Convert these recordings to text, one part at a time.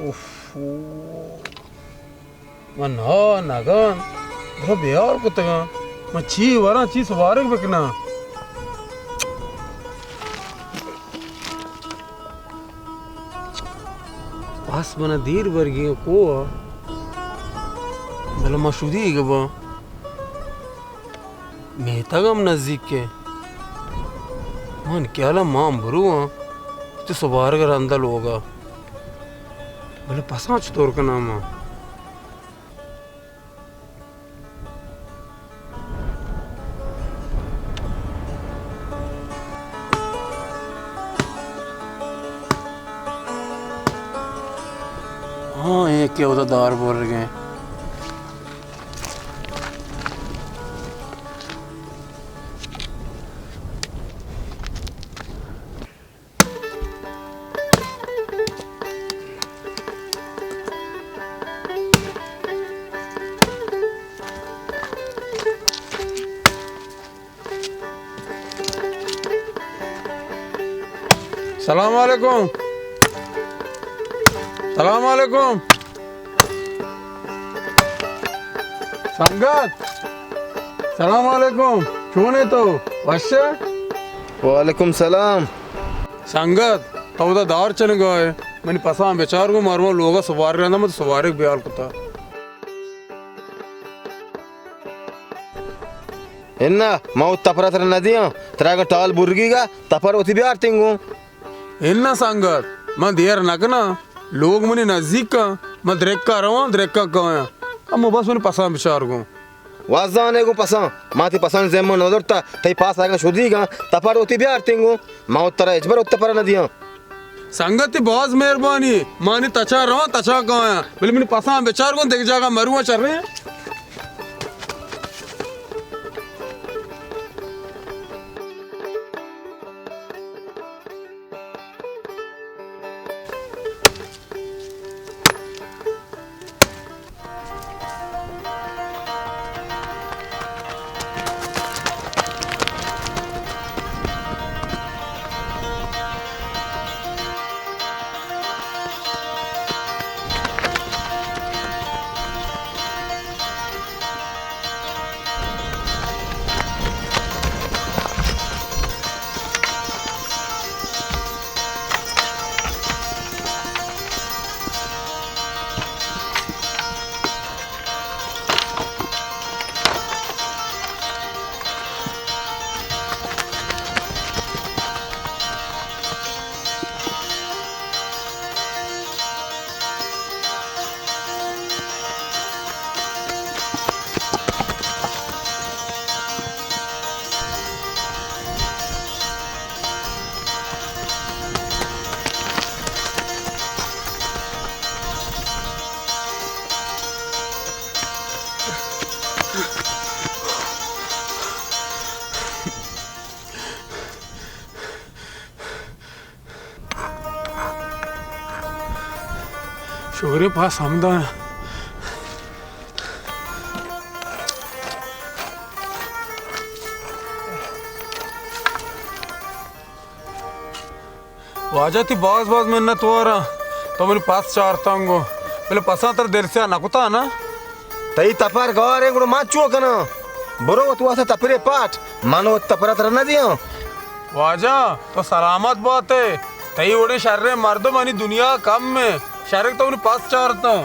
اوف۔ من نا نگان، درو بیار کتگاں۔ من چی وراں، چی سوارگ بکناں؟ بس من دیر برگی کو، بلے ما شدی گباں۔ میتگ ہم نزیک ء۔ من خیال ء مان برواں، تو سوارگ رند ء لوگ ء۔ بلے پساں چطور کناں من؟ ہاں، اے کہ اودا دار برگیں۔ سلام علیکم۔ سلام علیکم۔ سنگت، سلام علیکم۔ چون ئے تو؟ وش ئے؟ وعلیکم سلام۔ سنگت، تو دا دار چنگا ئے؟ منی پساں بچار گوں، مارو لوگا سوارگ رندا، من سوارگ بیال کتا۔ انا، ما وت تپرا ترا نہ دیاں، ترا اگاں ٹال برگی گا، تپر وتی بیار تنگوں۔ انا سنگت، من دیر نہ کناں، لوگ منی نزیک آں، من درکا رواں، درکا کایاں۔ اما بس منی پساں بچار گوں۔ وازانے گوں پساں، ما تی پساں زمہ نہ درتا، تئی پاس اگاں شدیگاں، تپر وتی بیار تنگوں۔ ما وت ترا ہچبر وت تپرا نہ دیاں۔ سنگت، تئی باز مہربانی، مانی تچا رواں، تچا کایاں، بلے منی پساں بچار گوں، دگہ جاگہ مرواں چریں۔ شگریں پاس ہمدا۔ واجہ تئی باز باز منت واراں، تو منی پس چارتاں گوں، بلے پساں ترا دلسیاہ نہ کتا نا؟ تئی تپر گار ایں، گڑا من چو کناں؟ برو وت واسطہ تپرے پاٹ، من وت تپر ترا نہ دیاں۔ واجہ تو سلامت باتے، تئی وڑیں شریں مردم انی دنیا کم ایں، شرک تو منی پس چارتاں۔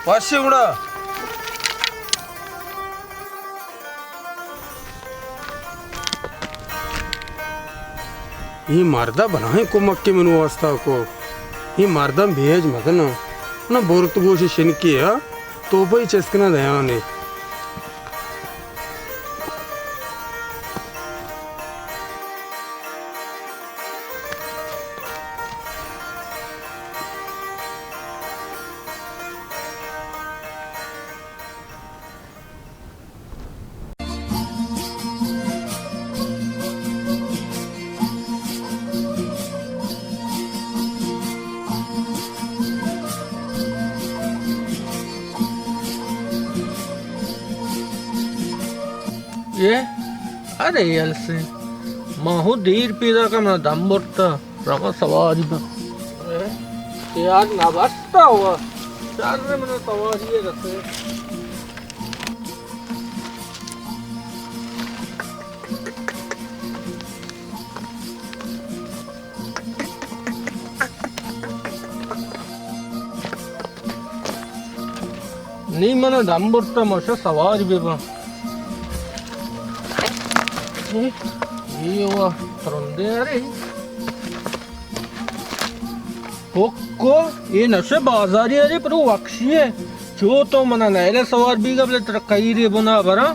وش گڑا۔ اے مرد ءَ بلاہیں کمکے من واستا کو۔ اے مرداں بیج مکناں۔ نہ برت گوش شنکی ءَ توپئی چست کناں دیانے۔ اے؟ ارے یلسیں، ما ہوں دیر پیدا کا، منا دم برتا، رواں سواری باں۔ اے؟ یار نہ بستا ہوا، شر منا سواری رسے۔ نی من دم برتا، مشا سوار بباں۔ اے وا ترندے ارے۔ پکو، اے نشے بازاری ارے، پرو وکشی ہے۔ چو تو منا نیلے سوار بیگا، بلے ترا کئی ری بنا برا۔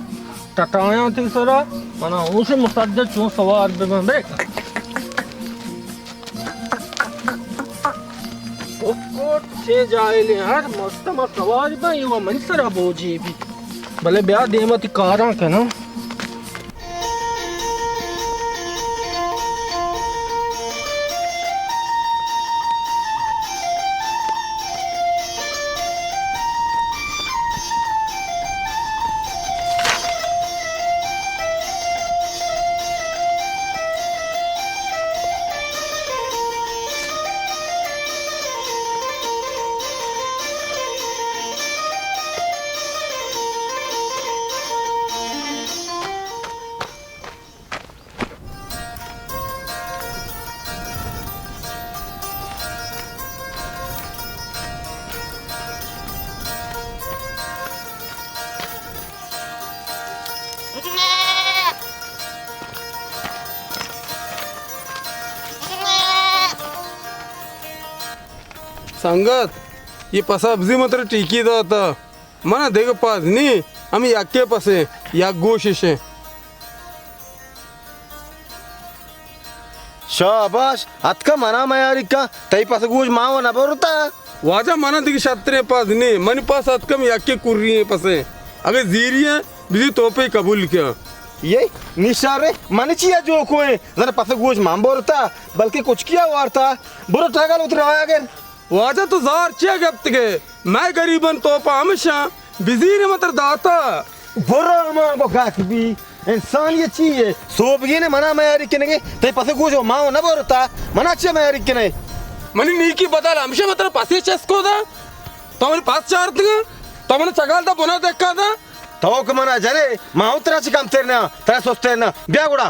ٹٹایاں تئی سرا، منا ہوش مسدد چون سوار ببن بے۔ او کوٹ چے جاہلیں، ہر مستما سوار بن، یہ منی سرا بوجی بی۔ بلے بیا دیما تئی کاراں کناں۔ سنگت، یہ پسا بزی من ترا ٹیکی داتا۔ منا دگہ پس نی، ہمے یکے پسے، یک گوششیں۔ شاباش، اتکا منا میاری کن، تئی پس گوش ما و نبرتا۔ واجہ منا دگہ شتریں پس نی، منی پس اتکا ہمے یکے کری ایں پسے۔ اگہ زیری ایں، بزی توپے قبول کن۔ یہ نشارے، من چیا جو کوئے، زن پس گوش من برتا، بلکہ کچکیا وارتا، برو ٹاگل اتر آیا گر۔ واجہ تو زار چیا گپتگے؟ مئے گریباں توپا ہمشاں بزیر متر داتا۔ برو ہما گو گات بی۔ انسان یہ چی ہے؟ سوبگین منا میاری کنگے؟ تئی پس گوش ما و نہ برتا۔ منا چیا میاری کنے؟ منی نیکی بدل ہمشہ متر پسے چسکو دا۔ تو منی پس چارتگا۔ تو من چگال دا بنا دکا دا۔ تو کہ منا جنے، ما ہوں ترا چی کمتر نہ، ترا سستر نہ۔ بیا گڑا۔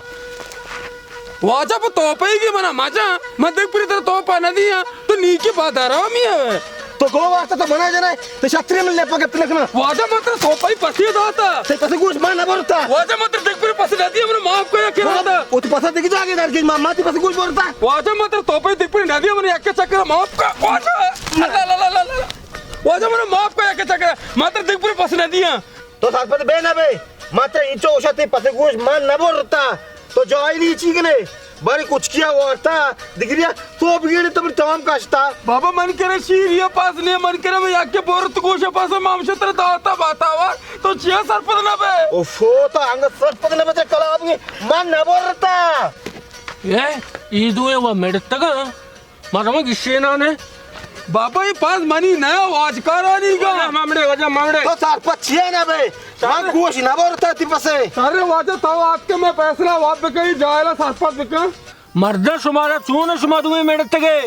واجہ پہ توپئی گی منا مجا، من دگہ پری ترا توپا نہ دیاں، تو نیکی بد حرامی ہے۔ تو کو واسطہ تو منا جنے، تو شتری من لیپا گپت نہ کنا۔ واجہ من ترا توپئی پسی داتا۔ تئی پسی گوش ما نہ برتا۔ واجہ من ترا دگہ پری پسی نہ دیاں، من معاف کیا کرا دا۔ وہ تو پسا دگہ جاگے دار گئی، ما، ما تئی پسی گوش برتا۔ واجہ من ترا توپئی دگہ پری نہ دیاں، من یک چکر معاف کر۔ واجہ، اللہ، اللہ، اللہ، اللہ۔ واجہ من معاف کیا کرا، من ترا دگہ پری پسی نہ دیاں۔ تو سرپد بے نہ بے، ما ترا اینچو گوشت تئی پس گوش ما نہ برتا۔ تو جاہلی چی کنے؟ بارے کچکیا وارتا، دگریا تو بگیڑے تو تمام کاشتا۔ بابا من کرا شیریا پس نے، من کرا میں یکے برت گوش پس ما ہمشہ ترا داتا باتاوار، تو چیا سرپد نہ بے؟ اوفو، تو انگا سرپد نہ بے، ترا کلام نے، ما نہ برتا۔ اے، ای دوئے و مڑتگا۔ ما رواں گشینانے۔ بابا، اے پاز منی نیا واجکارانی گا۔ واجہ مامڑے، واجہ مامڑے۔ تو سرپد چیا نہ بے؟ من گوش نہ برتا تی پسے۔ شر واجہ، تو آتکے، مئے پیسلہ واب بکن، جاہلا سرپد بکن۔ مردہ، شمارا چون شما دوئیں مڑتگے؟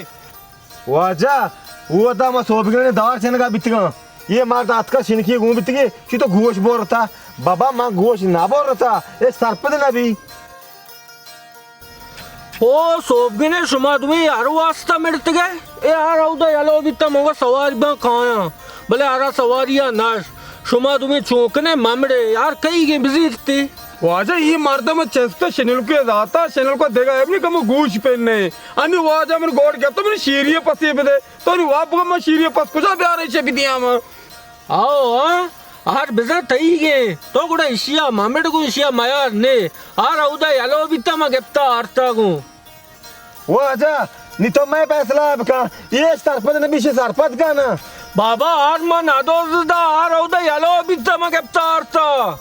واجہ، اودا ما سوبگنے دار چنگا بیتگاں۔ یہ مرد آتکا شنکی گون بیتگے، چی تو گوش برتا؟ بابا، من گوش نہ برتا، اے سرپد نہ بی۔ او سوبگنے، شما دوئیں ہر واسطہ مڑتگے؟ اے ہر اودا یلو بیتا، مگا سواری باں کایاں، بلے ہرا سواری آ نش۔ شما دوئیں چونکنے ممڑے، یار کئی گیں بزیرتے۔ واجہ، ای مردم چست شنلکے داتا، شنلکو دگا ابنی کمو گوش پن نے۔ انی واجہ من گوڑ گپتا، من شیری پسی بدے۔ تو نی واب بگا، من شیری پس کجا بیارے چے بدیاں من؟ آؤ، ہاں؟ آر بزاں تئیگیں۔ تو گڑا اشیا ممڑ گوں اشیا میار نے۔ آر اودا یلو بیتا، ما گپتا آرتا گوں۔ واجہ، نی تو مئے پیسلہ بکن۔ ایش سرپد نبی، شی سرپد کن۔ بابا، آر ما ندوزتا، آر اودا یلو بیتا، ما گپتا آرتا۔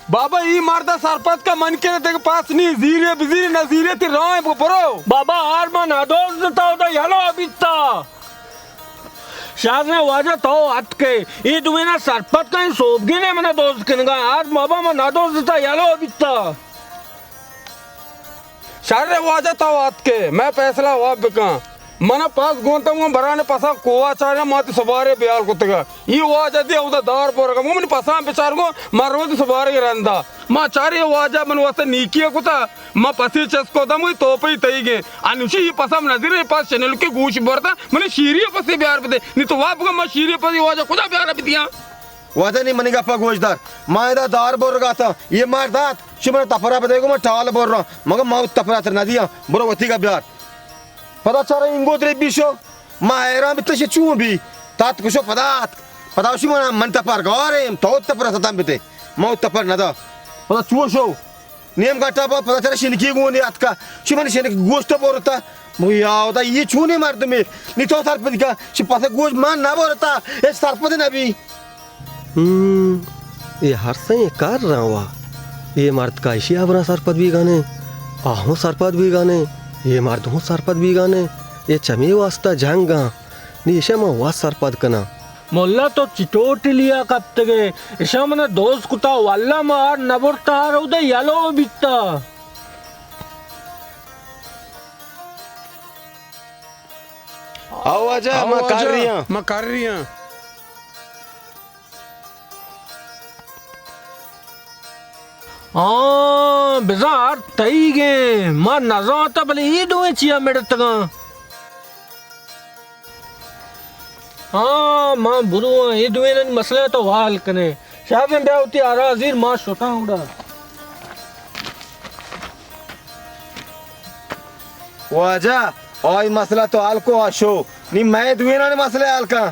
بابا، ای مردا سرپد کن، من کہ دگہ پس نی، زیرے بزیرے، نہ زیرے تی راہ برو۔ بابا، آر ما ندوزتا، اودا یلو بیتا۔ شازیں واجہ تو اتکے، اے دوینا سرپد کن، سوبگینے منا دوز کنگا، آر بابا ما ندوزتا، یلو بیتا۔ شر واجہ تو اتکے، مئے پیسلہ واب بکن۔ منا پس گونتا، من بران پسا کوہ چاریا، ما تی سبارے بیال کتگا۔ ای واجہ دی اودا دار برگا، من پسان بچار گو، من رو تی سبارے رندا۔ ما چارے واجہ من واسطہ نیکی کتا، ما پسی چس کتا، مئی توپئی تئیگیں۔ انوشی ای پسم نزیرے، پس شنلکے گوش برتا، من شیری پسی بیار بدے۔ نی تو واب بکن، ما شیری پسی واجہ کجا بیار بدیاں؟ واجہ نی منی گپا گوش دار۔ ما ادا دار برگا تا، یہ مار دات، شی من تپرا بدے گو، من ٹال بر رہا۔ مگر ما تپرا تر ندیاں، برو وتی گا بیار۔ پدا چارا انگو درے بیشو، ما حیران بیتا شی چون بی۔ تات کشو پدا ات۔ پدا شی من، من تپر گارے، تو تپرا ستم بتے۔ ما تپر ندا۔ پدا چون شو؟ نیم گھٹا با پدا چرا شنکی گونی اتکا۔ چی من شنک گوشت برتا۔ مو یا خدا، یہ چونی مردمی؟ نی تو سرپد کا، چی پس گوش من نہ برتا، اے سرپد نہ بی۔ ہم، اے ہر سئیں کار رہا وا۔ اے مرد کا اشی ہبراں سرپد بیگانے، آ ہوں سرپد بیگانے، اے مرد ہوں سرپد بیگانے۔ اے چمی واسطہ جنگاں۔ نی ایشاں من وت سرپد کناں۔ ملا تو چٹو ٹلیا کپتگے؟ ایشاں منا دوز کتا، واللہ ما آر نبرتا، آر اودا یلو بیتا۔ آؤ واجہ، آؤ ما واجہ، کر رہی ہاں۔ ما کر رہی ہاں۔ آں، بزاں ہر تئیگیں، ما نزانتا، بلے اے دوئیں چیا مڑتگاں؟ آں، ما برواں، اے دوئینانی مسئلہ تو حال کنے۔ شاہ بن بیا وتی آرا زیر، ما شتاں گڑا۔ واجہ، آئی مسئلہ تو حال کو آ شو، نی مئے دوئینانی مسئلہ حال کن۔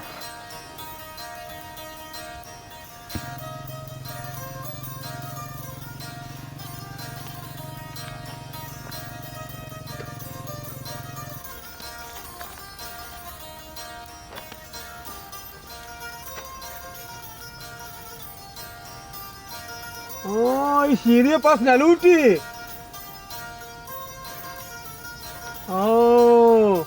آں، اے شیری پس نہ لوٹی۔ او۔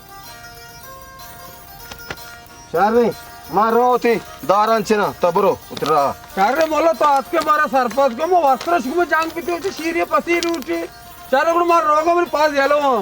شر نی، ما رو وتی داران چنا، تو برو اترا۔ شر مولا، تو اتکے مارا سرپد کو، ما وسترش کو جنگ بیتی، وتی شیری پسی لوٹی۔ شر گڑا ما روگا، من پاس یلو ہاں۔